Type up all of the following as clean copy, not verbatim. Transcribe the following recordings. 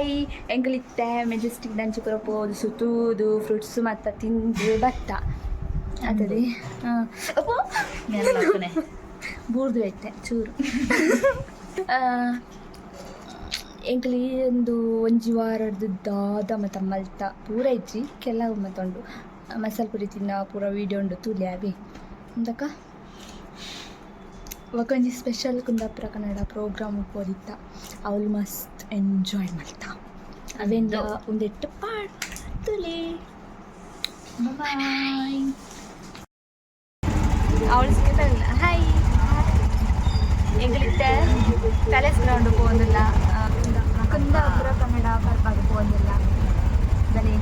Boy. ಎಂಕಲಿತ್ತೆ Majestic ದಂಚಿ ಪೂರ ಪೋದು ಸುತ್ತೂದು fruits ಮತ್ತ ತಿಂದು ಬತ್ತ ಅದೇ. ಹಾಂ, ಬೂರ್ದು ಐತೆ ಚೂರು. ಎಂಕುಲು ಈ ಒಂದು ಒಂಜಿ ವಾರಡ್ದು ದಾದ ಮತ ಮಲ್ತ ಪೂರ ಇಜ್ಜಿ, ಕೆಲವು ಮತ ಉಂಡು. ಮಸಾಲೆ ಪುರಿ ತಿನ್ನ ಪೂರ ವೀಡಿಯೋ ಉಂಡು, ತೂಲೆ ಅವೆ. ಇಂದಕ ಒಂಜಿ ಸ್ಪೆಷಲ್ ಕುಂದಾಪುರ ಕನ್ನಡ ಪ್ರೋಗ್ರಾಮ್ ಪೋದಿತ್ತ, ಅವಳು ಮಸ್ತ್ ಎಂಜಾಯ್ ಮಲ್ತ. ಅವೆಂದ ಒಂದೆಟ್ಟು ಪಾಡ್ ತುಲೆ. ಬಾಯ್. ಅವಳು ಸಿಕ್ಕಲ್ಲ. ಹಾಯ್. ಎಂಕಲಿತ್ತೆ ಪ್ಯಾಲೇಸ್ ಗ್ರೌಂಡ್ ಪೋಂದಿಲ್ಲ, ಕುಂದಾಪುರ ಕನ್ನಡ ಪರ್ಪಾಗ ಪೋಂದಿಲ್ಲ. ಬಲೆ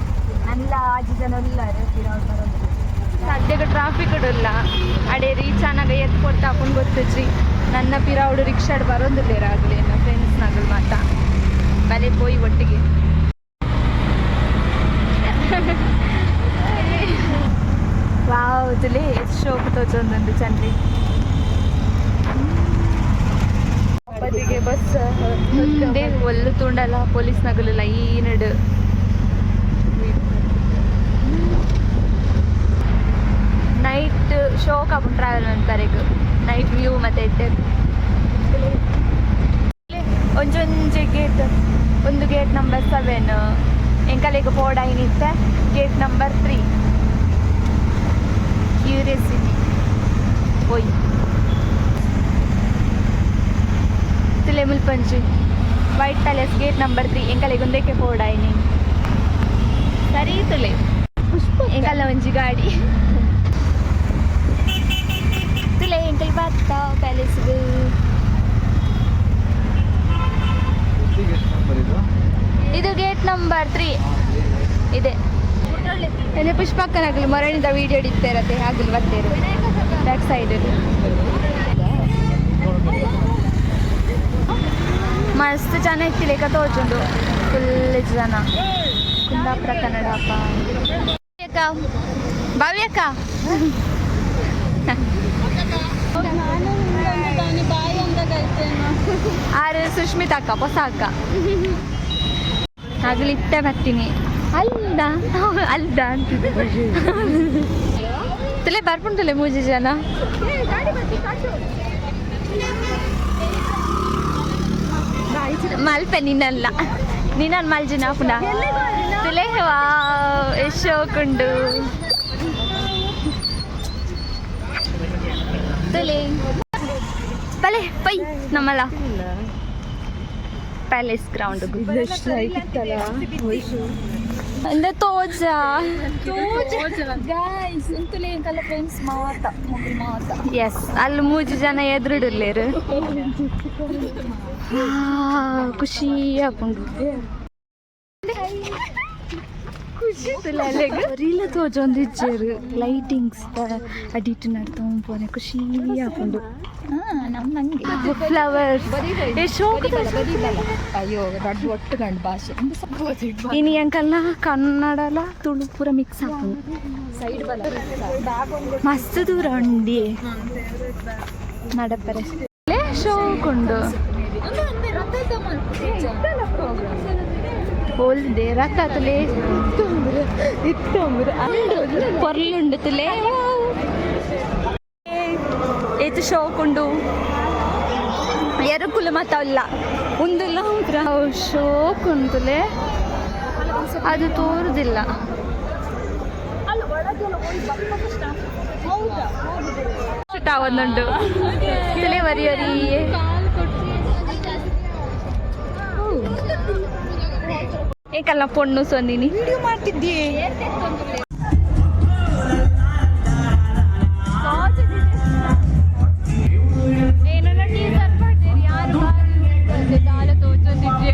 ನನ್ನ ಆಜಿ ಜನ ಉಲ್ಲಾರು ಪಿರವು ಬರೋದಿಲ್ಲ. ಸದ್ಯಕ್ಕೆ ಟ್ರಾಫಿಕ್ ಇಡಲ್ಲ. ಅಡೆ ರೀಚ್ ಆನಾಗ ಎತ್ ಕೊಡ್ತಾ ಗೊತ್ತುಜ್ಜಿ. ನನ್ನ ಪಿರಾವುಡು ರಿಕ್ಷಾಡ್ ಬರೋದಿಲ್ಲ ಆಗಲಿ. ನನ್ನ ಫ್ರೆಂಡ್ಸ್ ನಗಲು ಮಾತ ಬಲೆ ಪೋಯಿ ಒಟ್ಟಿಗೆ. ವಾವ್, ತುಲೆ ಶೋಕ್ ತೋಚೊಂದುಂಡು ಚಂದ್ರಿ. ಬದಿಗೆ ಬಸ್. ಮುಂದೆ ಒಲ್ಲು ತೂಂಡಲ ಪೊಲೀಸ್ ನಗಲು ಲೈನ್. ನೈಟ್ ಶೋಕ್ ಆಪುಂಡು ಟ್ರಾವೆಲ್ ಮನ್ಪರೆಗ್, ನೈಟ್ ವ್ಯೂ ಮತ್ತೆ ಇತ್ತೆ ಒಂಜೊಂಜಿ ಗೇಟ್. ಒಂದು ಗೇಟ್ ನಂಬರ್ 7, ಎಂಕಲೆಗ್ ಪೋಡಾಯಿನಿತ್ತೆ ಗೇಟ್ ನಂಬರ್ 3. ಕ್ಯೂರಿಯಸಿಟಿ ಪೋಯ್ ತುಲೆ ಮುಲ್ಪಂಜಿ ವೈಟ್ ಪ್ಯಾಲೇಸ್ ಗೇಟ್ ನಂಬರ್ 3. ಎಂಕಲೆಗ್ ಉಂದೆಕ್ಕೆ ಪೋಡಾಯಿನಿ. ಸರಿ ತುಲೆ, ಎಂಕಲ್ನ ಒಂಜಿ ಗಾಡಿ ತುಲೆ. ಎಂಕಲ್ ಬತ್ತ ಪ್ಯಾಲೇಸ್ಗೆ. ಇದು ಗೇಟ್ ನಂಬರ್ 3 ಇದೆ. ಎಲ್ಲಿ ಪುಷ್ಪಕ್ಕನಾಗಲಿ ಮೊರಣಿದ ವಿಡಿಯೋ ಇಡ್ತಾ ಆಗಲಿ ಬರ್ತೇರು ಬ್ಯಾಕ್ ಸೈಡ್. ಮಸ್ತ್ ಜನ ಇತ್ತಿಲೇಕ ತೋಜುಂಡು, ಫುಲ್ ಜನ. ಕುಂದಾಪುರ ಕನ್ನಡಪ್ಪ ಅಕ್ಕ, ಭವ್ಯಕ್ಕ. ಆರು ಸುಷ್ಮಿತಾ ಅಕ್ಕ, ಹೊಸ ಅಕ್ಕ ಆಗಲಿ. ಇತ್ತೆ ಬರ್ತೀನಿ ಅಲ್ದ ಅಲ್ದ ಅಂತಿದ್ದೆ. ತಲೆ ಬರ್ಪುಂಟಲೆ ಮೂಜಿ ಜನ. ಮಲ್ಪೆ ನಿನ್ನಲ್ಲ, ನಿನ್ನನ್ನು ಮಲ್ಜಿನ ಪುನಃ. ತುಲೆ ವಾ ಶೋಕುಂಡು ತುಲೆ. ಬಲೆ ಪೈ ನಮ್ಮಲ್ಲ ಪ್ಯಾಲೇಸ್ ಗ್ರೌಂಡ್ ಅಂದ್ರೆ ತೋಜ. ಗಾಯ್ಸ್, ಇಂತಲೇ ಎಂಕಲ್ಲ ಫ್ರೆಂಡ್ಸ್ ಮಾತ ಮೊಬೈಲ್ ಮಾತ. ಎಸ್, ಅಲ್ಲಿ ಮೂಜಿ ಜನ ಎದುರುಡುಲ್ಲೇರು. ಖುಷಿ ಆಪುಂಡು, ಖುಷಿ. ರೀಲ ತೋಜೊಂದಿಜ್ಜೆರ್, ಲೈಟಿಂಗ್ಸ್ ಅಡಿಟ್ ನಡ್ತೊಂದು ಖುಷಿ ಆಪುಂಡು. ಫ್ಲವರ್ಸ್. ಅಯ್ಯೋ, ದೊಡ್ಡ ಒಟ್ಟು ಗಂಡು ಭಾಷೆ. ಇನಿ ಅಂಕಲ್ನ ಕನ್ನಡಲ ತುಳು ಪೂರ ಮಿಕ್ಸ್ ಆಪುಂಡು. ಸೈಡ್ ಬಲ. ಮಸ್ತ್ ದೂರ ಉಂಡಿ ನಡಪರೆ ಶೋಕುಂಡು. ಓಲ್ದೆ ರಥ ತುಲೆ ಪೊರ್ಲುಂಡು ತುಲೆ. ಏತು ಶೋಕುಂಡು. ಎರಕುಲು ಮತ್ತ ಅಲ್ಲ ಉಂದುಲ್ಲ ಶೋಕುಂತುಲೆ. ಅದು ತೋರುದಿಲ್ಲ. ಒಂದುಂಡು ತುಲೆ ವರಿ ವರಿ. ಏಕಲ್ಲ ಪೊಣ್ಣು ಸೊಂದಿನಿ. ವಿಡಿಯೋ ಮಾಡ್ತಿದ್ದಿ. ಏನನ್ನ ಟೀಸರ್ ಮಾಡ್ತೀರಿ ಯಾರು ದಾಲ ತೋಚೊಂದಿಜ್ಜಿ.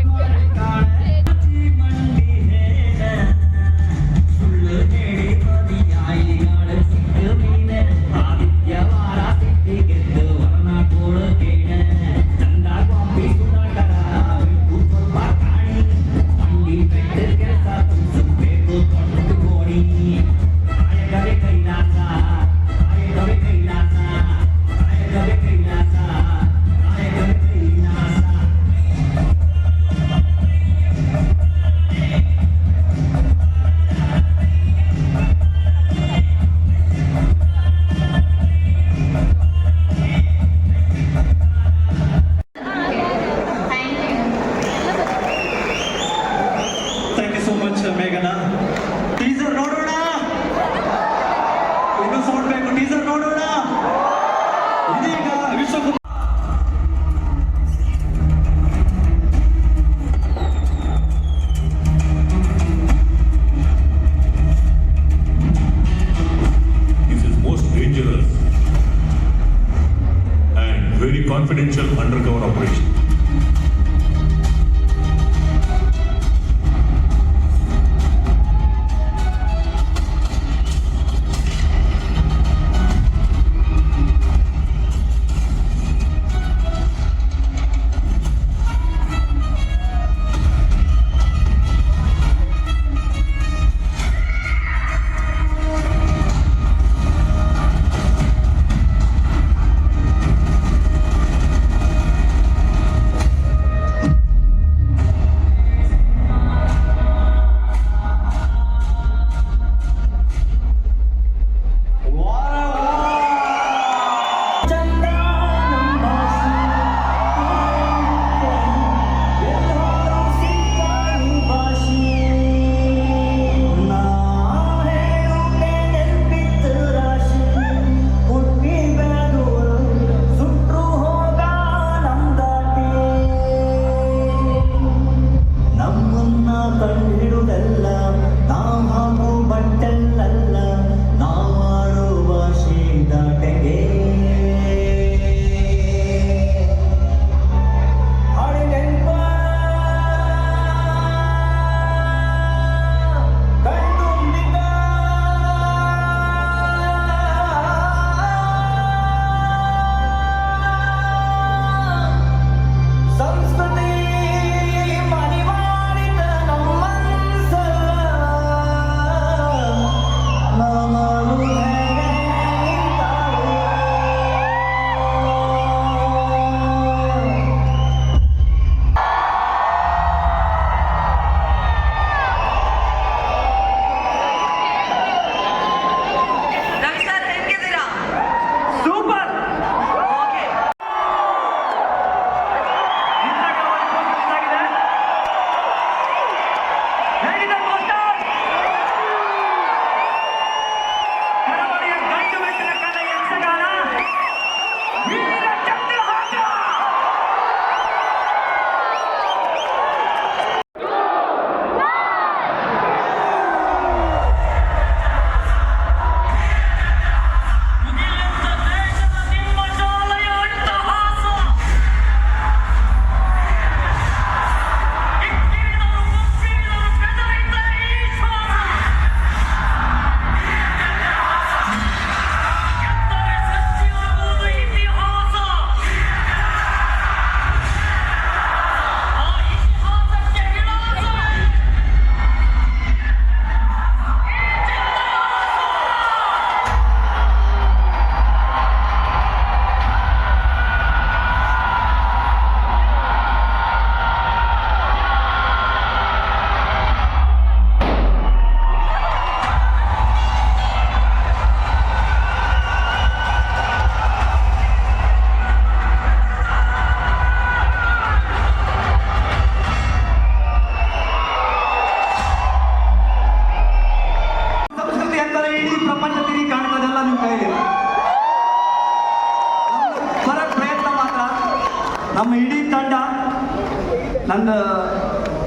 ನಂದು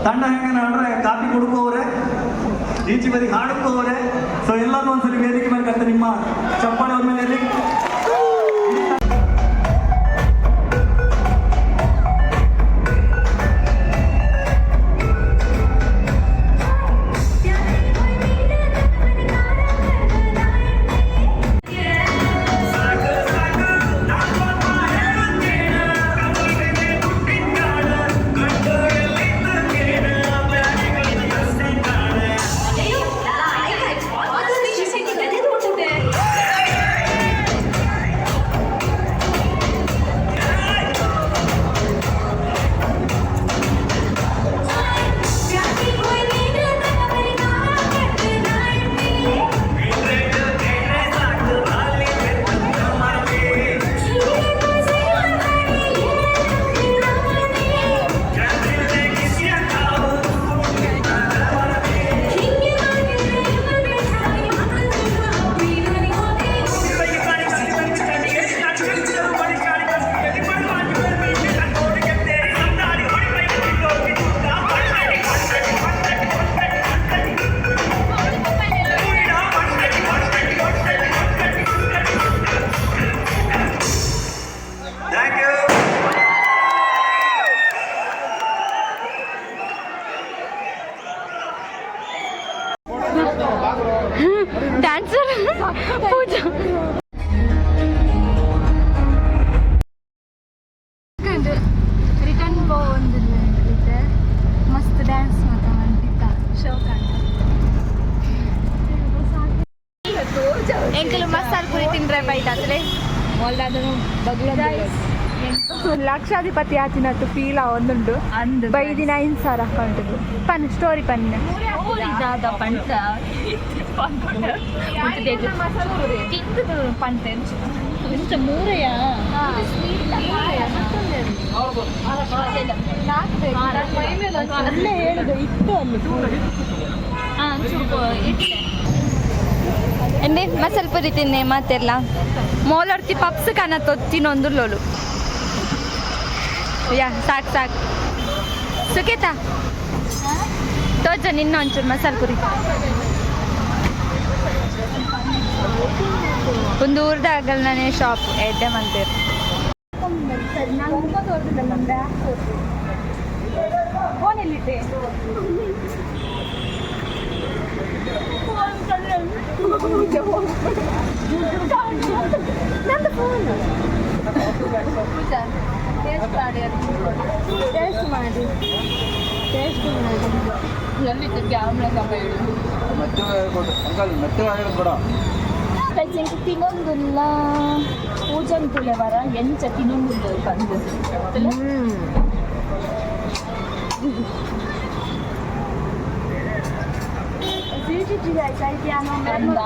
ತಂಡ ಹೆಂಗೆ ಅಂದ್ರೆ ಕಾಫಿ ಕುಡ್ಕೋವ್ರೆ, ಈಚೆ ಬದಿಗೆ ಹಾಡುಕೋವ್ರೆ. ಸೊ ಎಲ್ಲಾನು ಒಂದ್ಸಲಿ ವೇದಿಕೆ ಮೇಲೆ ಕರ್ತ ನಿಮ್ಮ ಚಪ್ಪಾಳೆ ಅವ್ರ ಮೇಲೆ ಇರ್ಲಿ. Thank you. Dancer Pooja. Return ಪೋವೊಂದಿಲ್ಲ. ಮಸ್ತ್ ಡ್ಯಾನ್ಸ್ ಮಾತ ಮಂತಿತ್ತ ಶೋಕ್. ಎಂಕಲು ಮಸಾಲ ಪುರಿ ತಿಂದ್ರೆ ಬೈದಾದ್ರೆ. ಲಕ್ಷಾಧಿಪತಿ ಆತಿನತ್ತು ಫೀಲ್ ಒಂದುಂಡು. ಅಂದ್. ಬೈದಿನ 5000 ಅಕೌಂಟ್ ಪನ್ ಸ್ಟೋರಿ ಪನ್ನ. ದಾದ ಪಂಟ ತಿಂದು ಪಂಟ ಎಂತ ಮೂರೆಯ? ಅಲ್ಲೇ ಹೇಳುದು ಇತ್ತು ಅಲ್ಲಿ. ಎಂದೆ ಮಸಾಲ ಪುರಿ ತಿನ್ನೆ ಮಾತೆಲ್ಲ ಮೋಲೊರ್ತಿ ಪಪ್ಸ್ ಕನ ತಿನ್ನೊಂದುಲ್ಲೋಲು. ಯಾ, ಸಾಕು ಸಾಕು. ಸುಖೇತ ತೋಜ ನಿನ್ನ ಒಂಚೂರು ಮಸಾಲ ಪುರಿ. ಒಂದು ಊರ್ದ ಆಗಲ್ಲ ನಾನೇ ಶಾಪ್ ಎಡ್ಡೆ ಮಂತೇರು. ಫೋನ್ ಎಲ್ಲಿಟ್ಟೆ? ನಂದು ಫೋನ್. ಟೇಸ್ಟ್ ಮಾಡಿ, ಟೇಸ್ಟ್ ಮಾಡಿ. ಎಲ್ಲಿತ್ತು ಕ್ಯಾಮ್ರಾ? ಅಂಕಲ್ ಮೆತ್ತಗೆ ಕೊಡ. ತಿನ್ನೊಂದುಲ್ಲ ಪೂಜನ್ ತುಲೆವರ ಎಂಚ ತಿನ್ನೊಂದುಲ್ಲ ಬಂದು.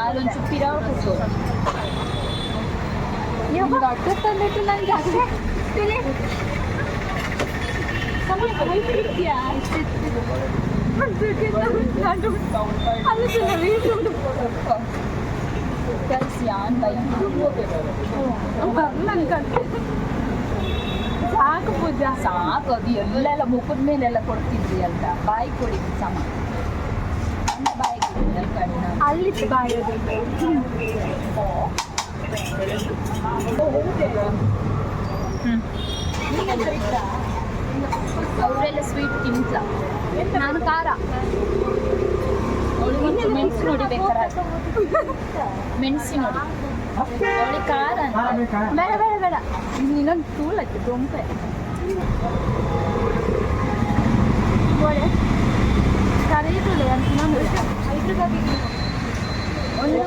ಅದೊಂಚೂರು ಪಿರಾವ್ ಕೂತು. ಡಾಕ್ಟರ್ ತಂದಿಟ್ಟು ನನ್ಗೆ ಅಷ್ಟೇ. ಯಾನ್ ಬೈ. ಸಾಕು ಪೂಜಾ. ಸಾಕು ಅದು. ಎಲ್ಲೆಲ್ಲ ಮುಖದ ಮೇಲೆಲ್ಲ ಕೊಡ್ತಿದ್ರಿ ಅಂತ. ಬಾಯಿ ಕೊಡಿ ಸಮ. ನನ್ನ ಬಾಯಿ ಕೊಡಿ ಕಣ್ಣ. ಅಲ್ಲಿತ್ತು ಬಾಯಿ ಅದು. ಅವರೆಲ್ಲ ಸ್ವೀಟ್ ತಿಂತ್ಲ. ನಾನು ಖಾರ. ಅವಳಿಗೆ ಮೆಣಸು ನೋಡಿ ಬೇಕಾರೆ, ಮೆಣಸಿ ನೋಡಿ. ಅವಳಿಗೆ ಖಾರ ಅಂತ. ಬೇಡ ಬೇಡ ಬೇಡ. ಇನ್ನೊಂದು ತೂಲ್ ಆಯ್ತು ದೊಂಪೆ. ಬೋಳೆ ಕರೀತುಲೆ ಅಂತ ಇನ್ನೊಂದು ಒಂದು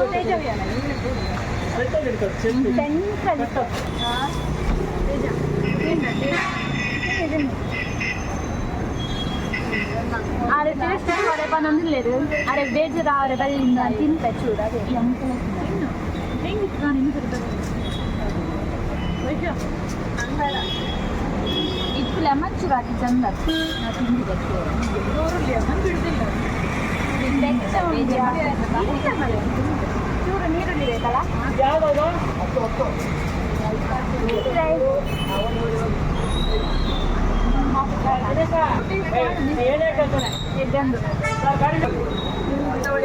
ಸೆಂಟ್ರಲ್. ಅರೆ ಟೇಸ್ಟ್ ಹೊರೆ ಪನೊಂದಿಲ್ಲೇರು. ಅರೆ ಬೇಜಾರ ಅವರೆ ಬಲ್ಲಿಂದ ತಿಂತ ಚೂರು ಅದೇ. ಹೆಂಗಿತ್ತು? ನಾನು ಇನ್ನು ಇತ್ತು ಲೆಮನ್ ಚೂರು ಹಾಕಿ ಚಂದ ಆಗ್ತದೆ. ನಾ ತಿಂದಿದ್ದಕ್ಕೆ. ಲೆಮನ್ ಬಿಡುದಿಲ್ಲ. ಚೂರು ನೀರುಳ್ಳಿ ಬೇಕಲ್ಲ.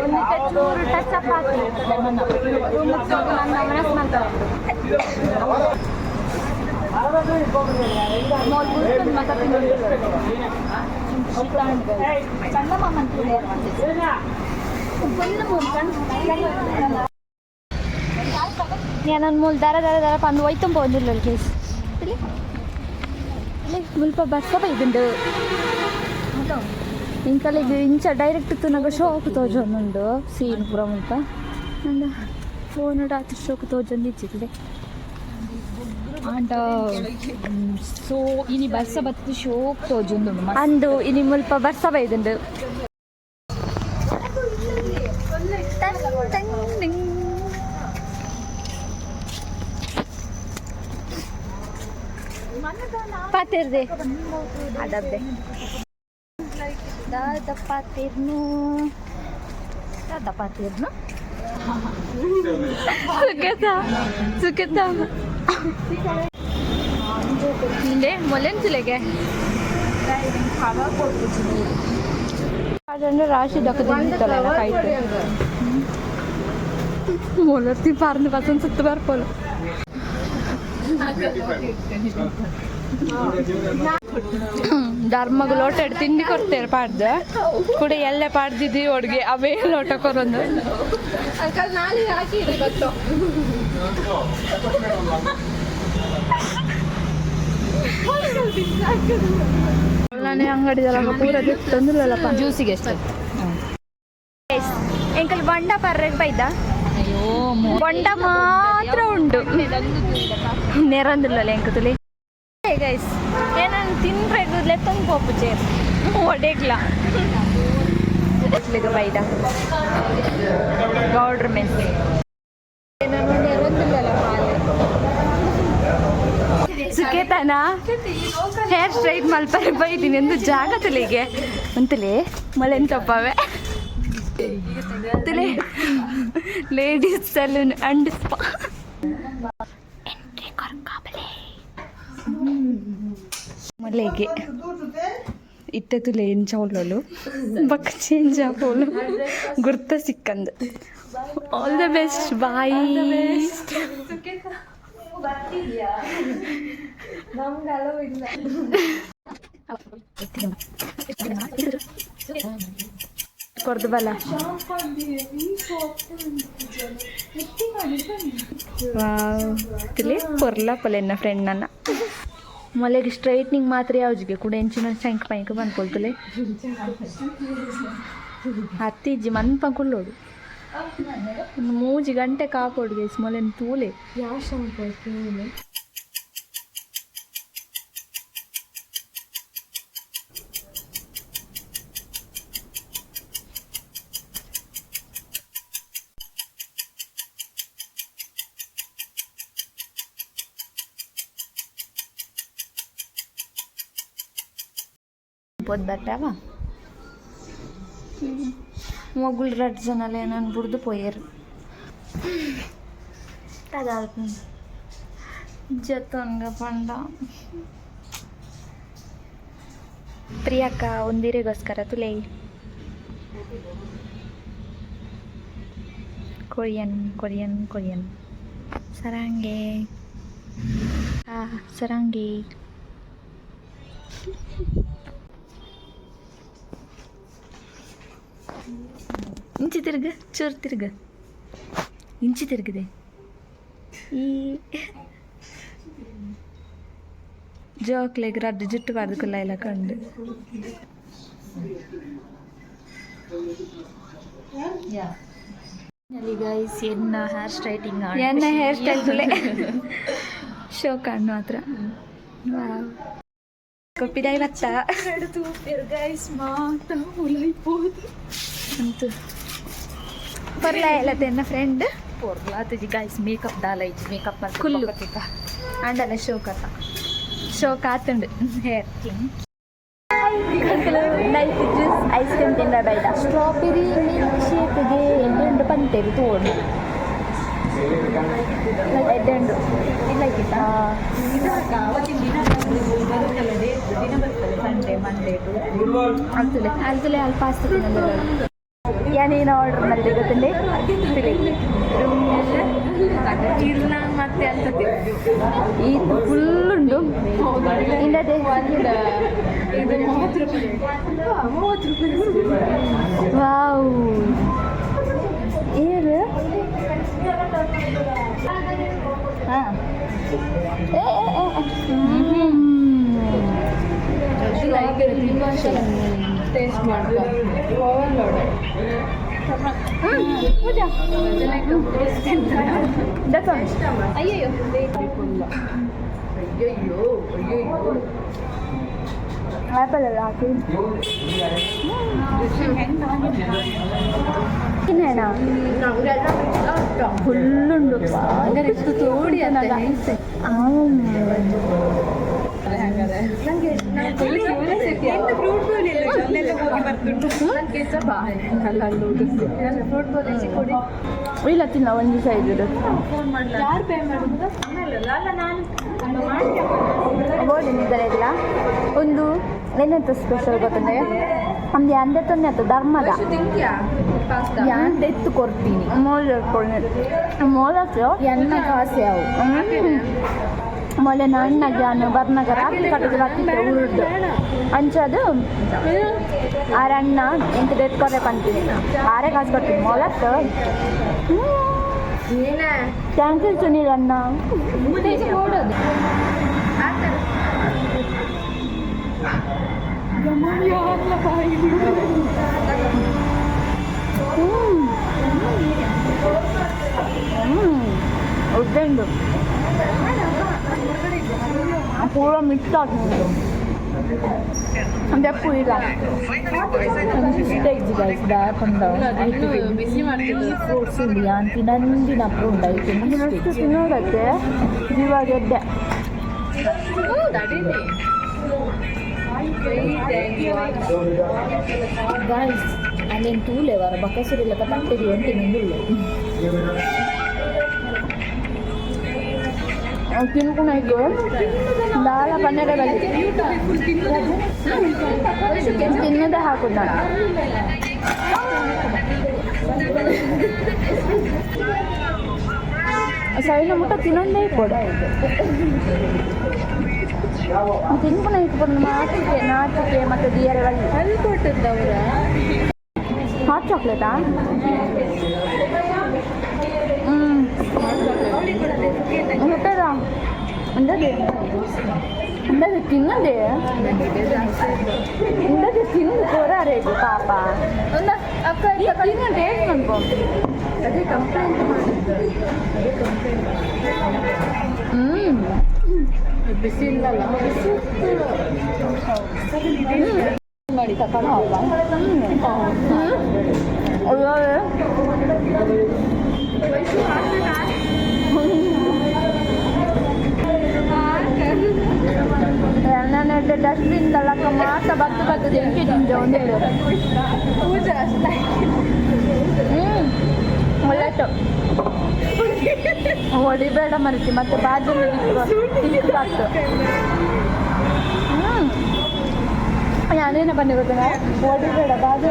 ಒಂದಿತ್ತೆ ಚೂರು ಟಚ್ ಅಪ್ ಆತು ನನ್ನ ಮನಸ್ಸು ಮಾಡ್ತಾರೆ. ಸಣ್ಣ ಮಾಮನ್. ನಾನು ಮೂಲ ದಾರ ದಾರ ದಾರ ಪಂದು ಒಯ್ತುಂಬ ಒಂದಿಲ್ಲ ಕೇಸ್. ಇಲ್ಲಿ ಇಲ್ಲಿ ಮುಲ್ಪ ಬರ್ಸ ಬೈದುಂಡು. ಇಂಕಲಿಗೆ ಇಂಚ ಡೈರೆಕ್ಟ್ ತುನಗ ಶೋಕ್ ತೋಜೊಂದುಂಡು ಸೀನ್ ಪೂರ ಮುಲ್ಪ. ನಂದು ಫೋನ್ ಆತು ಶೋಕ್ ತೋಜೊಂದು ಇಚ್ಚಿದೆ. ಆಂಡ ಸೊ ಇನಿ ಬರ್ಸ ಬತ್ತು ಶೋಕ್ ತೋಜೊಂದುಂಡು ಮಸ್ತ್. ಅಂದು ಇನಿ ಮುಲ್ಪ ಬರ್ಸ ಬೈದುಂಡು. ಟನ್ ಟನ್ ಡಿಂಗ್. ಪಾತಿರ್ದೆ ಅದಬ್ಬೆ ದಾದ ಪಾತಿರ್ನು ದಾದ ಪಾತಿರ್ನು. ಸುಖತ ಸುಖತ ನಿಂದೆ ಮೊಲೆಂಚುಲೆಗೆ ರಾಶಿ ದಕ್ಕದ ಕಾಯ್ತು ಮೊಲರ್ತಿ ಪಾರ್ದು ಬಸನ್ ಸುತ್ತ ಬರ್ಪೋಲು. ಧರ್ಮಗ್ ಲೋಟ ತಿಂಡಿ ಕೊಡ್ತೇವೆ ಪಾಡ್ದು ಕೂಡ ಎಲ್ಲೆ ಪಾಡ್ದಿದ್ದಿ ಒಡ್ಗೆ ಅವೇ ಲೋಟ ಕೊರೊಂದು. ಅಂಕಲ್ ನಾಳೆ ಹಾಕಿರಿ ಗೊತ್ತು. ನಾನೇ ಅಂಗಡಿದಲ್ಲ ಪೂರ ತಂದಿಲ್ಲಲ್ಲಪ್ಪ. ಜ್ಯೂಸಿಗೆ ಎಷ್ಟು? ಎಂಕಲ್ ಬೊಂಡ ಪರ್ರೆಗ್ ಬೈದ. ಅಯ್ಯೋ. ಬೊಂಡ ಮಾತ್ರ ಉಂಡು, ನೆರಂದಿಲ್ಲಲ್ಲ ಎಂಕ ತುಲಿ. ಗೈಸ್, ಏನನ್ ತಿನ್ರೆ ಲೆತ್ತೊಂದು ಪೋಪುಜೆ ಒಡೆಗ್ಲ ಬೈದ ಗೌಡ್ರ ಮೆಸ್. ಸುಖೇತನ ಹೇರ್ ಸ್ಟ್ರೈಟ್ ಮಲ್ಪರೆ ಬೈದಿನಿ ಎಂದು ಜಾಗ ತುಲಿಗೆ ಅಂತಲೇ ಮಳೆನ್ ತಪ್ಪವೆ ತುಲೆ. Ladies salon and spa entry ಕೊರ್ಕಾಬಲೆ ಮಲೆಗೆ ಇತ್ತೆ ತುಲೆ ಎಂಚ ಉಳ್ಳೋಲು ಬಕ್ಕ ಚೇಂಜ್ ಆಪೋಲು ಗುರ್ತ ಸಿಕ್ಕಂದು. All the best, bye. ಬರ್ತಿದ್ಯಾ? ನಮ್ಗೆ ಅಲೋ ಇಲ್ಲ. ಕೊರ್ದು ಬಲ. ವಾವ್, ತಿಳಿ ಪೊರ್ಲ ಪೊಲೆ ಎನ್ನ ಫ್ರೆಂಡ್ ನನ್ನ. ಮೊಲೆಗೆ ಸ್ಟ್ರೈಟ್ನಿಂಗ್ ಮಾತ್ರ ಯಾವ್ಜಿಗೆ ಕೂಡ ಎಂಚಿನ ಚಂಕ್ ಪೈಂಕ್ ಬಂದ್ಕೊಳ್ತಲೆ ಹತ್ತಿಜ್ಜಿ ಮನ್ಪ ಕುಳ್ಳೋಡು. ಒಂದು ಮೂಜಿ ಗಂಟೆ ಕಾಪೋಡು ಗೈಸ್ ಮೊಲೆನ್ ತೂಲೆ. ಯಾವ ಶಾಂಪು? ಪೋದ್ ಬರ್ತಾವ ಮೊಗುಲ್ ರಡ್ ಜನಲೆ ನಾನು ಬುಡ್ದು ಪೋಯರು. ಅದಾದ ಜತನ್ಗ ಪಂಡ ಪ್ರಿಯಕ್ಕ ಒಂದಿರೆಗೋಸ್ಕರ ತುಲೈ. ಕೊರಿಯನ್ ಕೊರಿಯನ್ ಕೊರಿಯನ್ ಸರಂಗೆ ಆ ಸರಂಗಿ. ಇಂಚಿ ತಿರ್ಗ, ಚೂರು ತಿರ್ಗ, ಇಂಚಿ ತಿರುಗಿದೆ. ಈ ಜೋಕ್ಲೆಗ್ ರಡ್ಡ್ ಜುಟ್ಟು ಪಾಡ್ದ್ ಕುಲ್ಲ ಕಂಡು. ಗೈಸ್, ಎನ್ನ ಹೇರ್ ಸ್ಟ್ರೈಟಿಂಗ್. ಎನ್ನ ಹೇರ್ ಸ್ಟೈಲ್ ತುಲೆ ಶೋಕ್ ಹಣ್ಣು ಮಾತ್ರ ಕೊಪ್ಪಿದಾಯಿ ಬತ್ತ. ಗೈಸ್ ಮಾತಾ ಉಲೈಪೋದು. ಅಂತು ಪರ್ಲ ಎಲ್ಲ ಎನ್ನ ಫ್ರೆಂಡ್. ಪೊರ್ಲಾತುಜಿ ಗೈಸ್, ಮೇಕಪ್ ದಾಲ ಇಜ್ಜಿ, ಮೇಕಪ್. ಕುಲ್ಲು. ಅಂಡಲ ಶೋಕ್ ಅತ್ತ ಶೋಕ್ ಆತುಂಡು hair. Night juice ice cream ತಿಂದ ಬೈದ. ಸ್ಟ್ರಾಬೆರಿ ಮಿಲ್ಕ್ ಶೇಕ್ಗೆ ಎಣ್ಣೆ ಉಂಡು ಪಂತೇರಿ ತೋಡು. ಎಡ್ಡೆ. ಬರುತ್ತಲ್ಲ, ದಿನ ಬರ್ತದೆ, ಸಂಡೇ ಮಂಡೇ. ಅಲ್ತುಲೆ ಅಲ್ತುಲೆ ಅಲ್ಪ ಪಾಸ್ತಾ. ಏನೇನು ಆರ್ಡರ್ ಮಾಡಿದೆ ಗೊತ್ತಂಡೆ? ಮತ್ತೆ ಅಂತದೆ. ಈ ಫುಲ್ ಉಂಟು ಇಲ್ಲದೆ. ಇದು 30 ರೂಪಾಯಿ, 30 ರೂಪಾಯಿ. ವಾವ್, ಏನು? ಹಾಂ, ಏ ಏ, ಏ. ಟೇಸ್ಟ್ ಮಾಡ್ಕೊ. ಓವರ್ಲೋಡ್. ಪೂಜಾ. ಅಯ್ಯಯ್ಯೋ. ಅಯ್ಯಯ್ಯೋ ಅಯ್ಯಯ್ಯೋ. ಆ್ಯಪಲ್ ಎಲ್ಲ ಹಾಕಿ ತಿನ್ನೋಣ. ಫುಲ್ലുಂಡು. ತೋಡಿ ಅಂತ. ಫ್ರೂಟ್ ಬೋಲ್ ಎಲ್ಲ ಅಲ್ಲೆಲ್ಲ ಹೋಗಿ ಬರ್ತುಂಟು. ಫ್ರೂಟ್ ಬೋಲ್ ಕೊಡಿ. ಇಲ್ಲ, ತಿನ್ನ ಒಂದು ದಿವಸ ಇದ್ದು. ಯಾರು ಪೇ ಮಾಡುದು ಆಮೇಲೆ? ಅಲ್ಲ, ನಾನು ಬೋರ್ಡ್ ಇಲ್ಲ. ಒಂದು ಏನಂತ ಸ್ಪೆಷಲ್ ಗೊತ್ತಂದ್ರೆ, ನಮ್ದು ಅಂದೆ ತೊಂದರೆ ಆಯ್ತು ಧರ್ಮದ. ತಿಂತ್ಯಾ ಪಾಸ್ತಾ? ಯಾನ್ ತೆತ್ತು ಕೊಡ್ತೀನಿ. ಮೋಲ್ ಮೋಲತ್ತು. ಎನ್ನ ಕಾಸೆ ಅವು. ಮೊಲೆ ನನ್ನ ಜಾನು ಬರ್ನಗ ರಾತ್ರಿ ಕಟ್ಟದು ಬರ್ತಿತ್ತು ಊರದ್ದು ಅಂಚದು. ಆರಣ್ಣ ಎಂತ ಎತ್ಕೊರೆ ಅಂತೀನಿ, ಆರೇ ಕಾಸು ಕೊಡ್ತೀನಿ ಮೊಲತ್ತು. Thank you Sunil ಅಣ್ಣ. ನೋಡೋದು. ಹ್ಞೂ, ಉದ್ದಂಡು ಪೂರ ಮಿಕ್ಸ್ ಆಗ್ತದೆ. ದಪ್ಪು ಇಲ್ಲ. ಇಷ್ಟ ಗೈಸ್ ದಾಪಂಡ. ಬಿಸಿ ಮಾಡ್ತಿದ್ರು. ಫ್ರೂಟ್ಸ್ ಉಂಡು ಯಾನ್ ತಿನ್ನಂದಿನ ಉಂಡು ಐತೆ. ಅಷ್ಟು ತಿನ್ನೋದಕ್ಕೆ ಜೀವ ಗೆಡ್ಡೆ. ತಡೀನಿ. ಗೈಸ್, ಅಲ್ಲೇನು ತೂಲೆ ವಾರ ಬಕಸುರಿಲ್ಲ ತಟ್ಟೆಗೆ ಒಂಟಿ ನಿಂದುಳ್ಳು. ತಿನ್ಕೊಂಡು ದಾಳ ಪನ್ನೀರ ಬಲ್ಲಿ ತಿನ್ನೋದೇ ಹಾಕುದು ನಾನು. ಸೈನ ಮುಟ್ಟ ತಿನ್ನೊಂದೇ ಕೊಡ ತಿನ್ಕೊಂಡು ಇಟ್ಕೊಂಡು ನಾಚಿಕೆ ನಾಚಿಕೆ ಮತ್ತು ದಿಯರೆ ಬಲ್ಲಿ. ಅಲ್ಲಿ ಕೊಟ್ಟದ್ದವರ. ಹಾಟ್ ಚಾಕ್ಲೇಟಾ? ಹ್ಞೂ, ಮುಟ್ಟದ ಅಂದದೆ ಅಂದದೆ ತಿನ್ನದೆ ಇಂದದೆ ತಿಂದು ಕೊರಾರೇಗು ಪಾಪ. ಅಕ್ಕ. ತಿನ್ನ, ಟೇಸ್ಟ್ ಅನ್ಕೋ. ಅದೇ ಕಂಪ್ಲೇಂಟ್ ಮಾಡಿದ್ದು, ಅದೇ ಕಂಪ್ಲೇಂಟ್. ಹ್ಞೂ. ಬಿಸಿ ಇಲ್ಲಲ್ಲ, ಬಿಸಿ. ಮಾಡಿ ತಕೊಂಡು ಹೋಗ. ಒಳ್ಳೆ. ನನ್ನ ಡಸ್ಟ್ಬಿನ್ ತಳಕ ಮಾತ್ರ ಬತ್ತು ಬತ್ತದ ಎಂಕಿ ತಿಂಜ ಒಂದೇ. ಪೂಜಾ ಅಷ್ಟೇ. ಹ್ಞೂ, ಒಳ್ಳೆತು. ಹೊಡಿಬೇಡ ಮರಿತಿ, ಮತ್ತೆ ಬಾಜು ತಿಂತು. ಹ್ಞೂ, ನಾನೇನ ಬನ್ನಿ ಗೊತ್ತಾ, ಹೊಡಿಬೇಡ, ಬಾಜು.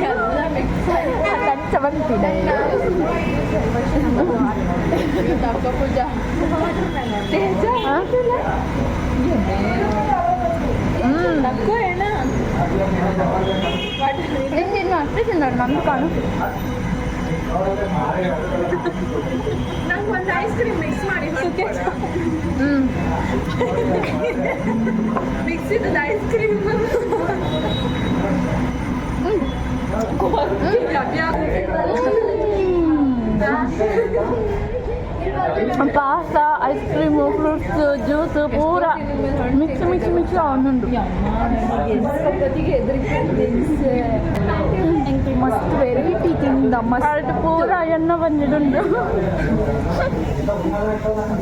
ಎಲ್ಲ ಮಿಕ್ಸ್. ಕಂಚ ಬಂತೀನಿ. ಅಕ್ಕ ಪೂಜಾ ತೇಜ. ಹ್ಞೂ. ತಕ್ಕೋ ಏನ. ತಿನ್ನು, ಅಷ್ಟೇ ತಿನ್ನೋಣ ನಮ್ದು ಕಾಣು. ನಂಗೆ ಒಂದು ಐಸ್ ಕ್ರೀಮ್ ಮಿಕ್ಸ್ ಮಾಡಿ. ಹ್ಞೂ. ಮಿಕ್ಸ್ ಇದ್ದದ ice cream. Pasta, ice cream, fruits juice ಪೂರ ಮಿಕ್ಸ್ ಮಿಕ್ಸ್ ಮಿಕ್ಸ್ ಅವನುಂಡು. ಮಸ್ತ್ ವೆರೈಟಿ ತಿಂದ ಮಸ್ತ್. ಅದು ಪೂರ ಎಣ್ಣ ಬಂದಿಡುಂಡು.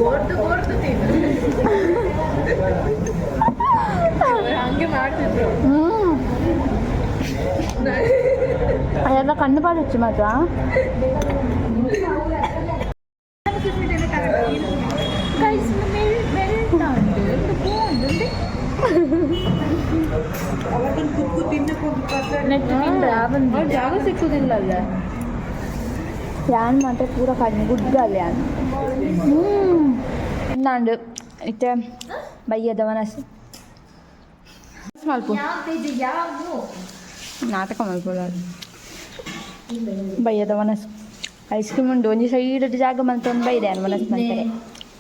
ಗೋರ್ದು ಗೋರ್ದು ತಿಂದು ಹಂಗೆ ಮಾಡ್ತಿದ್ರು. ಹ್ಞೂ. ಅದೆಲ್ಲ ಕಣ್ಣು ಪಾಡೊಚ್ಚು ಮಾತ್ರ. ಜಾಗ ಸಿಕ್ಕುದಿಲ್ಲ ಅಲ್ಲ. ಯಾನ್ ಮಾತ್ರ ಪೂರ ಕಣ್ಣು ಗುಡ್ಗಲ್ ಯಾನ್ ನಾಂಡು ಇತ್ತೆ ಬಯ್ಯದ ಮನಸ್ಸು ಮಲ್ಪು, ನಾಟಕ ಮಲ್ಪುಲ. ಬಯ್ಯದ ಮನಸ್ಸು ಐಸ್ ಕ್ರೀಮ್ ಉಂಡು. ಒಂಜಿ ಸೈಡ್ ಜಾಗ ಮಲ್ತೊಂದು ಬೈದೆ ಯಾನ್ ಮನಸ್ಸು ಮಂತಾರೆ.